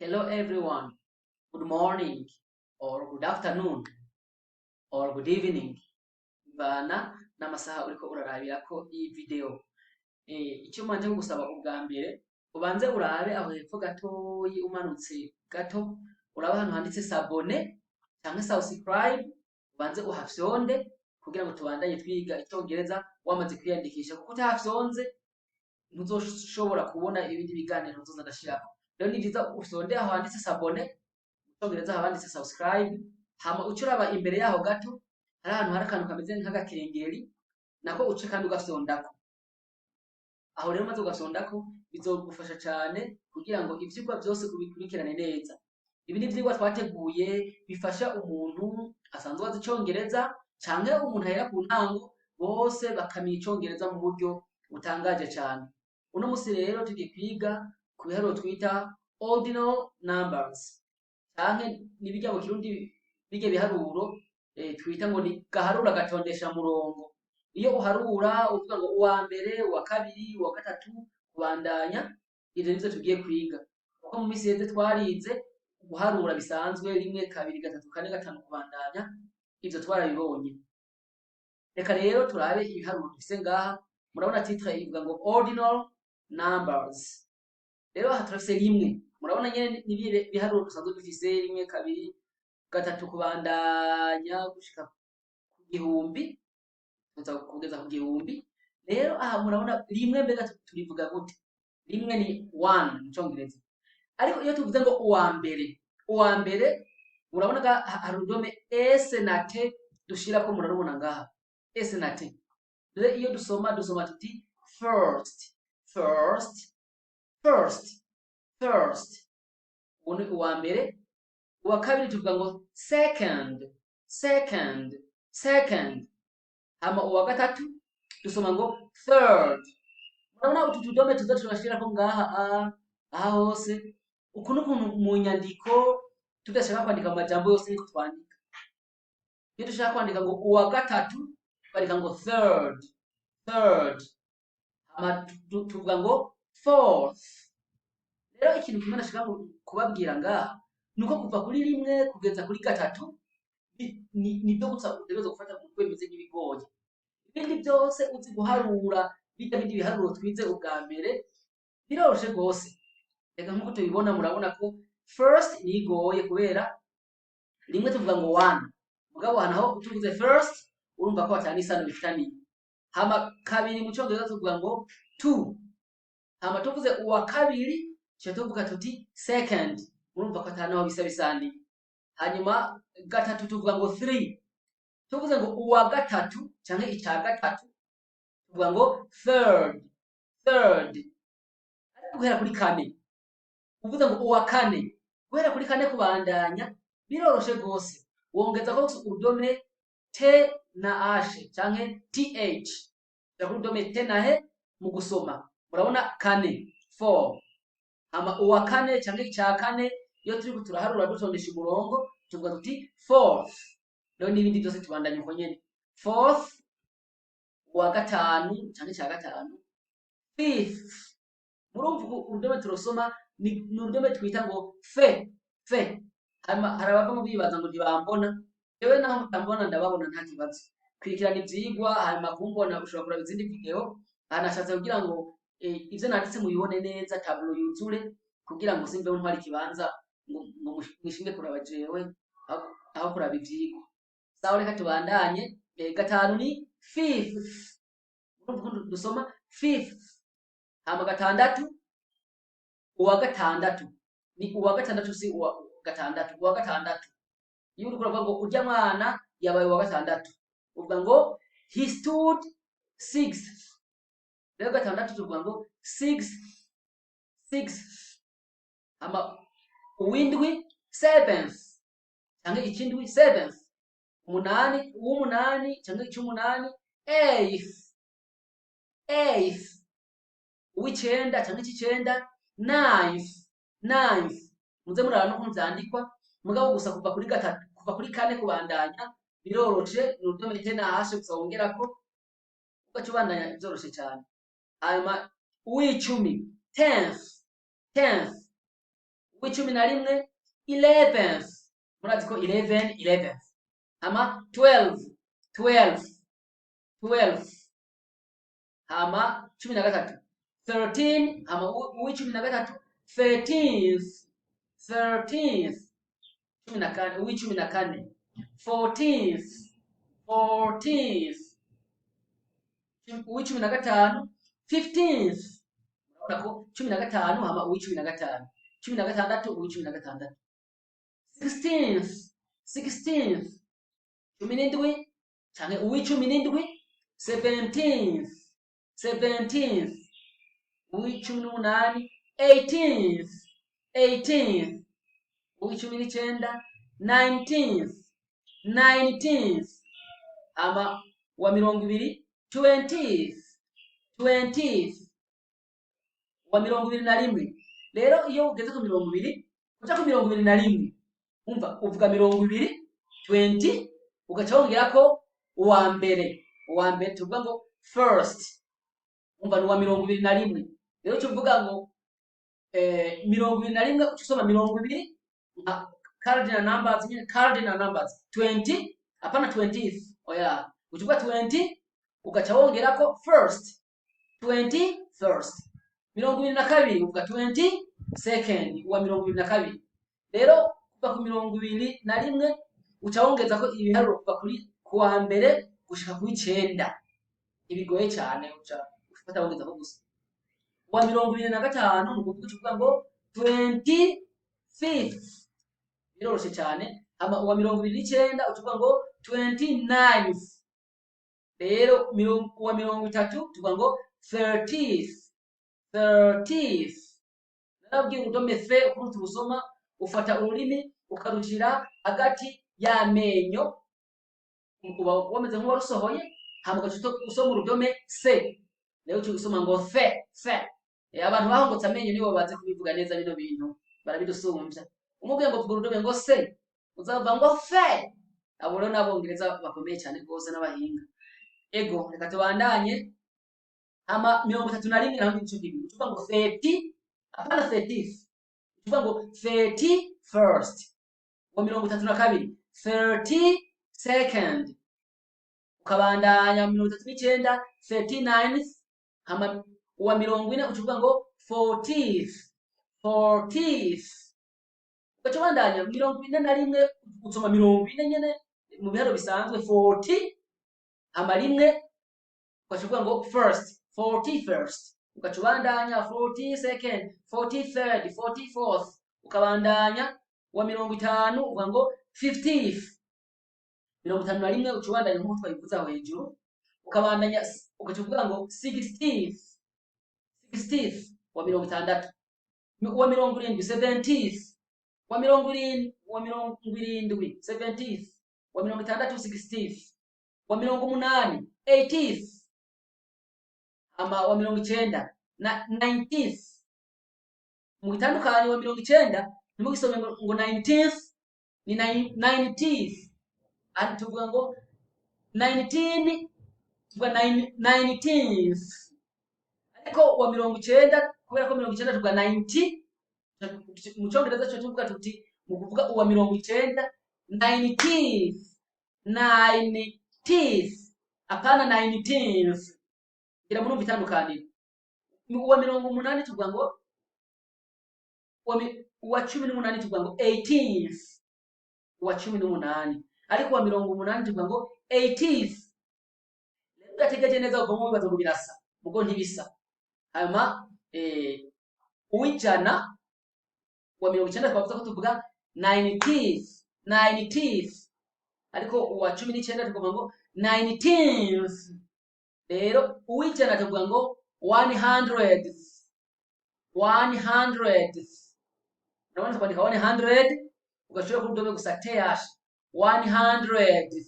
Hello everyone. Good morning or good afternoon or good evening. Bivana n'amasaha uriko urarabirako iyi video. Icyo manje kugusaba ubwa mbere, ubanze urabe aho hepfo gatoyi, umanutse gato, urabe ahantu handitse s'abonner canke subscribe, ubanze uhafyonde kugira ngo tubandanye twiga icongereza wamaze kwiyandikisha, kuko utahafyonze ntuzoshobora kubona ibindi biganiro nzoza ndashirako. Rero ni vyiza ufyonde aho handitse s'abonner, mu congereza haba handitse subscribe, hama uce uraba imbere yaho gato, hari ahantu hari akantu kameze nk'agakengeri, nako uce kandi ugafyondako. Aho rero umaze ugafyondako, bizogufasha cane kugira ngo ivyigwa vyose ubikurikirane neza. Ibi ni ivyigwa twateguye bifasha umuntu asanzwe azi icongereza canke umuntu ahera ku ntango, bose bakamenya icongereza mu buryo butangaje cane. Uno musi rero tugiye kwiga ku biharuro twita ordinal numbers, canke n'ibirya mu Kirundi birya biharuro twita ngo ni gaharura gatondesha murongo. Iyo uharura uvuga ngo uwa mbere, uwa kabiri, uwa gatatu, kubandanya, ivyo nivyo tugiye kwiga. Kuko mu misi iheze twarize guharura bisanzwe: rimwe, kabiri, gatatu, kane, gatanu, kubandanya, ivyo twarabibonye. Reka rero turabe ibiharuro dufise ngaha. Murabona titre ivuga ngo ordinal numbers. Rero aha turafise rimwe. Murabona nyene ni biharuro dusanzwe dufise: rimwe, kabiri, gatatu, kubandanya gushika ku 1000, tuza kugeza ku 1000. Rero aha murabona rimwe, mbega turivuga gute? Rimwe ni one mu congereza. Ariko iyo tuvuze ngo uwa mbere, uwa mbere, murabona ga hari urudome S na T dushirako, murarubona ngaha, S na T. Rero iyo dusoma, dusoma tuti first, first, first, first. Uwo ni uwa mbere. Uwa kabiri tuvuga ngo second, second, second. Hama uwa gatatu dusoma ngo third. Murabona utu tudome tuza turashirako ngaha, aha hose, uku n'ukuntu mu nyandiko tudashaka kwandika amajambo yose niko twandika. Iyo dushaka kwandika ngo uwa gatatu, twandika ngo third, third. Hama tuvuga ngo fourth. Rero ikintu kimwe nashaka kubabwira ngaha nuko kuva kuri rimwe kugeza kuri gatatu nibyo gusa utegerezwa gufata mu mutwe, bimeze nk'ibigoye. Ibindi byose uzi guharura bijya bindi biharuro twize ubwa mbere, biroroshe rwose. Reka nk'uko tubibona, murabona ko first nigoye kubera rimwe tuvuga ngo one, mugabo aha naho tuvuze first, urumva ko hatari isano bifitaniye. Hama kabiri mu Cyongereza tuvuga ngo two. Hama tuvuze uwa kabiri, tuca tuvuga tuti second, murumva ko atari naho bisa bisaniye. Hanyuma gatatu tuvuga ngo three. Tuvuze ngo uwa gatatu canke icya gatatu, tuvuga ngo third, third. Ariko guhera kuri kane, uvuze ngo uwa kane, guhera kuri kane kubandanya biroroshe rwose. Wongeza ko urudome T na H canke TH, kuri urudome T na H mu gusoma. Murabona kane, four. Hama uwa kane canke icya kane, iyo turiko turaharura dutondesha umurongo, tuvuga tuti fourth. Rero n'ibindi byose tubandanya uko nyene: fourth, uwa gatanu canke icya gatanu, fifth. Murumva uku urudome turusoma ni urudome twita ngo fe, fe. Hama hari abavamo bibaza ngo ntibambona. Jewe naho mutambona ndababona, nta kibazo. Kurikirana ivyigwa, hanyuma kumbona ushobora kuraba izindi video. Aha nashatse kugira ngo ivyo nanditse mubibone neza, tableau yuzure, kugira ngo simbeho ntwara ikibanza ngo mwishinge kuraba jewe aho kuraba ivyigwa. Sawa, reka tubandanye. Gatanu ni fifth. Urumva ukuntu dusoma fifth. Hama gatandatu, uwa gatandatu ni uwa gatandatu, si uwa gatandatu, uwa gatandatu. Iyo uriko uravuga ngo urya mwana yabaye uwa gatandatu, uvuga ngo he stood sixth. Rero gatandatu tuvuga ngo sixth, sixth. Hama uwindwi, seventh, canke ikindwi, seventh. Umunani, uw'umunani canke icy'umunani, eighth, eighth. Uw'icenda canke ic'icenda, ninth, ninth. Muze muraba n'ukuntu vyandikwa. Mugabo gusa kuva kuri gatatu, kuva kuri kane kubandanya biroroshe, ni urudome T na H gusa wongerako, ugaca ubandanya, vyoroshe cane. Hanyuma uw'icumi, tenth, tenth. Uw'icumi na rimwe, 11th. Murazi ko 11, 11th. Hama 12, 12, 12. Hama 13, 13. Hama uw'icumi na gatatu, 13th, 13th. 14, uw'icumi na kane, 14th, 14th. Uw'icumi na gatanu, 15th. Urabona ko 15, hama uw'icumi na gatanu, 16, uw'icumi na gatandatu, 16th, 16th. 17 canke uw'icumi n'indwi, 17th, 17th. Uw'icumi n'umunani, 18th, 18th. Uw'icumi n'icenda, 19th, 19th. Hama wa 20, 20th, 20th. Wa 21 rero, iyo ugeze ku 20 uja ku 21, umva, uvuga 20, 20, ugaca wongerako uwa mbere. Uwa mbere tuvuga ngo first. Umva, ni uwa 21. Rero uca uvuga ngo 21, uca usoma 20 nka cardinal numbers nyine, cardinal numbers 20, apana 20th, oya. Uca uvuga 20, ugaca wongerako first, 20 first. 22 uvuga 20 second, uwa 22. Rero kuva ku 21 uca wongeza ko ibiharuro kuva kuri kuwa mbere gushika ku icenda. Ntibigoye cyane, uca ufata wongeza ko gusa. Uwa 25 ni ukuvuga, uca uvuga ngo 25th. Biroroshe cyane. Hama uwa 29 uca uvuga ngo 29th. Rero uwa 30 tuvuga ngo 30th, 30th. Narabwiye urudome th ukuntu turusoma: ufata ururimi ukarushira hagati y'amenyo, uba wameze nk'uwarusohoye, hama ugaca usoma urudome c. Rero uca usoma ngo fe, fe. Abantu bahongotse amenyo nibo bazi kubivuga neza bino bintu, barabidusumbya. Umubwiye ngo vuga urudome ngo se, uzava ngo fe. Abo rero n'Abongereza bakomeye cyane rwose n'abahinga. Ego, reka tubandanye. Hama 31 naho nico kimwe, ucuvuga ngo 30, apana 30th, ucuvuga ngo 31st. Ngo 32, 32nd. Ukabandanya, 39, 39th. Hama uwa 40 ucuvuga ngo 40th, 40th. Ugaca ubandanya, 41, usoma 40 nyene mu biharuro bisanzwe, 40, hama rimwe, ugaca uvuga ngo first, 41st. Ugaca ubandanya, 42nd, 43rd, 44th. Ukabandanya, wa 50 uvuga ngo 50th. 51 uca ubandanya nk'uko twabivuze aho hejuru, ukabandanya, ugaca uvuga ngo 60th, 60th. Wa 60, wa 70, 70th. Wa 70, wa 70, 70th. Wa 60, 60th. Wa 80, 80th. Ama wa 90 na 90th. Mu gitandukanye, wa 90 ntimugisome ngo 19th, ni 90th. Ati tuvuga ngo 19, tuvuga 19th. Ariko wa 90, kubera ko 90 tuvuga 90, mu Cyongereza cyo tuvuga tuti, mu kuvuga uwa 90, 90th, 90th, apana 19th. Ngira murumva itandukaniro. Uwa 80 tuvuga ngo uwa 18 tuvuga ngo 18th, uwa 18. Ariko uwa 80 tuvuga ngo 80th. Rero udategereje neza uvamo wibaza ngo birasa, mugo ntibisa. Hanyuma uw'ijana, uwa 90 twavuze ko tuvuga 90th, 90th. Ariko uwa 19 tuvuga ngo 19th. Rero uw'ijana tuvuga ngo 100th, 100th. Urabona twandika 100, ugashira ku rudome gusa th, 100th.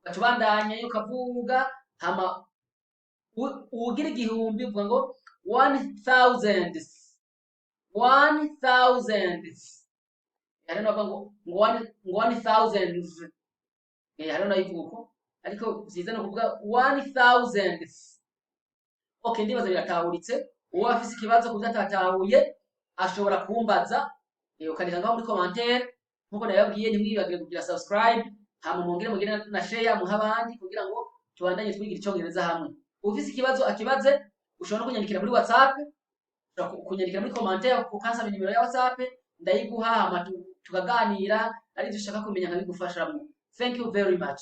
Ugaca ubandanya ukavuga. Hama uwugira igihumbi uvuga ngo 1000th, 1000th. Hariho n'abavuga ngo 1000th. Hariho n'abayivuga uko, ariko vyiza ni ukuvuga 1000th. Okay, ndibaza biratahuritse. Uwo afise ikibazo ku vyo atatahuye ashobora kumbaza. Ukandika ngaho muri commentaire. Nkuko nabibabwiye, ntimwibagire kugira subscribe, hama mwongere mugire na share, muhe abandi kugira ngo tubandanye twigira icongereza hamwe. Ufise ikibazo akibaze. Ushobora no kunyandikira muri WhatsApp, ushobora kunyandikira muri commentaire ukansaba nimero ya WhatsApp, ndayiguha, hama tukaganira ari ivyo ushaka kumenya nkabigufashamwo. Thank you very much.